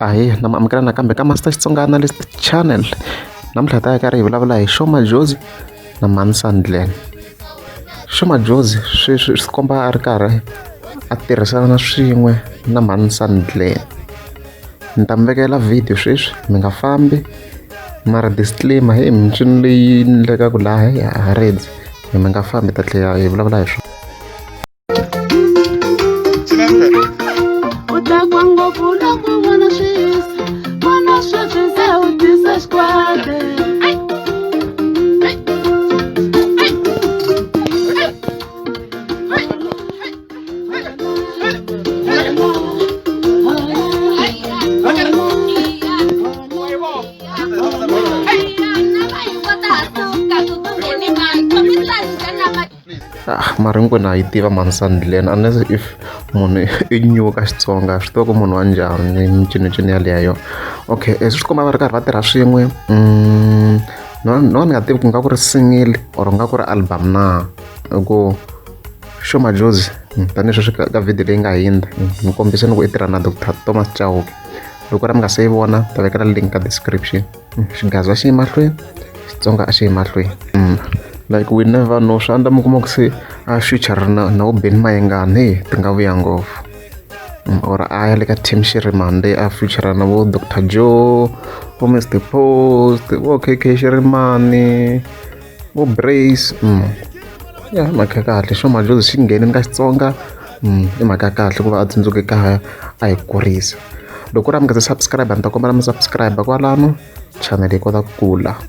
Ahee na mi amukela nakambe ka Master Xitsonga Analyst Channel namuntlha hi ta ya karhi hi vulavula hi Sho Madjozi na Mhani Sandlen Sho Madjozi sweswi swi komba a ri karhi a tirhisana swin'we na Mhani Sandlen ni ta mi vekela video sweswi mi nga fambi mara disclaimer hey mincino leyi endlekaka laha a ha redzi mi nga fambi ta tlhela hi vulavula hi swona. U tsaka ngopfu loko u vona swisa vona sweswi se u tisa xikwate. Ah, mara hinkwenu ha yi tiva mhani Sandlane unless if munhu i new ka Xitsonga swi tiva ku munhu wa njhani micinocino yaliya yona okay swi tikomba va ri karhi va tirha swin'we no no ni nga tivi ku nga ku ri single or nga ku ri album na hi ku Sho Madjozi tanihi sweswi ka video leyi nga hundza ni kombise ni ku i tirha na Doctor Thomas Chauke loko ra mi nga se yi vona ta vekela link ka description. Xigaza xi yi mahlweni Xitsonga a xi yi mahlweni like we never know swa endla mi kuma ku se a future na na vo Benny Mayengani heyi ti nga vuya ngopfu or a ya le ka team Shirimani leyi a future na vo Doctor Joe vo Mister Post vo K_K Shirimani vo Brace ya hi mhaka ya kahle Sho Madjozi xi nghenile ka Xitsonga i mhaka ya kahle ku va a tsundzuke kaya a hi kurisa loko ku ri a mi nga se subscribe ni ta kombela mi subscribe kwalano channel yi kota ku kula.